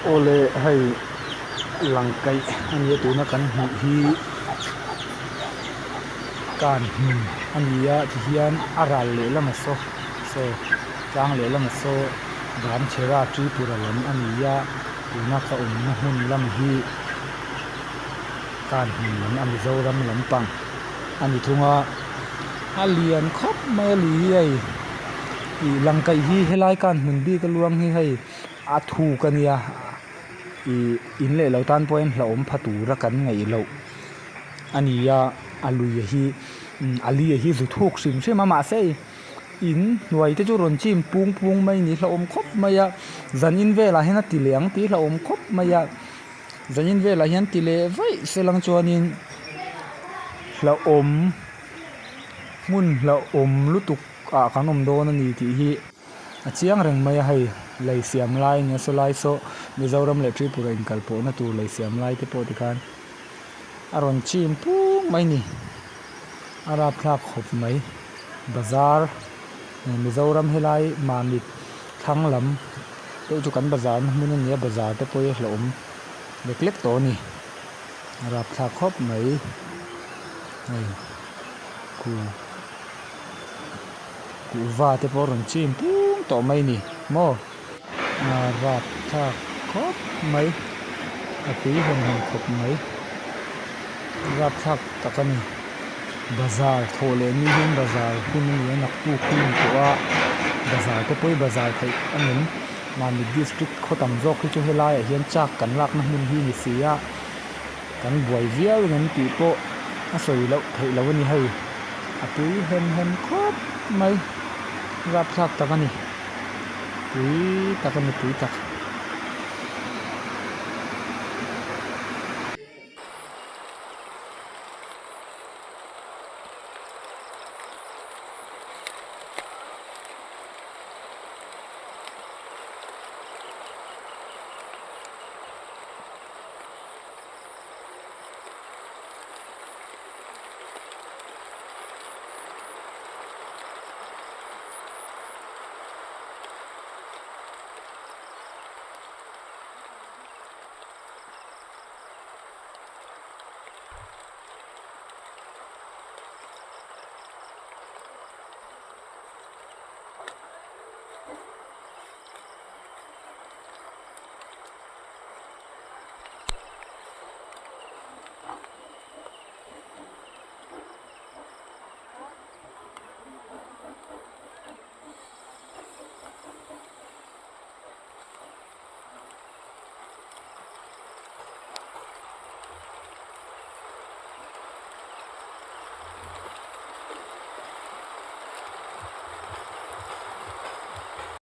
Awle hei langkaih a nia tuna kan hmuh hi kan hmun a ni a tihian a ral lehlam a saw saw tlang lehlam a saw Damchhera Tripura lam a ni a tuna ka awmna hmun lam hi kan hmun lam a Mizoram lampang a ni thung a a lian khawp mai a lui hi hei ih langkaih hi helai kan hmun bik a luang hi hei a thuk a nia ih in leh lo tan pawhin hlauhawm pha tura kan ngaih loh a ni a a lui hi a li hi zu thuk hrim hrim a mahse in hnuai te chu rawn chim pung pung mai ni hlauhawm khawp mai a zanin velah hian a ti leh ang tih hlauhawm khawp mai a zanin velah hian ti leh vaih se lang chuanin hlauhawm hmun hlauhawm lutuk ah kan awm dawn a ni tih hi. A chiang reng mai a hei lei siam lai nia saw lai saw Mizoram leh Tripura inkal pawhna tur lei siam lai te pawh tikhan a rawn chim pung mai a ni a rapthlak khawp mai bazar Mizoram helai Mamit thlang lam deuh chu kan bazar na hmun a ni a bazar te pawh hi a hlauhawm lek lek tawh a ni a rapthlak khawp mai hei khu. Kuhva te pawh a rawn chim pung tawh mai a ni maw a rap thlak khawp mai a tui hawn hawn khawp mai rap thlak tak a ni bazar thawh leh ni hian bazar hun a ni a naktuk hi a ni tawh a bazar te pawh hi bazar theih a ngem mahni district khaw tam zawk hi chu helaiah hian chak kan lakna hmun hi a ni si a kan buai viau ang em tih pawh a sawi loh theih loh a ni hei. A tui hem hem khawp mai rapthlak tak a ni tui tak a ni tui tak.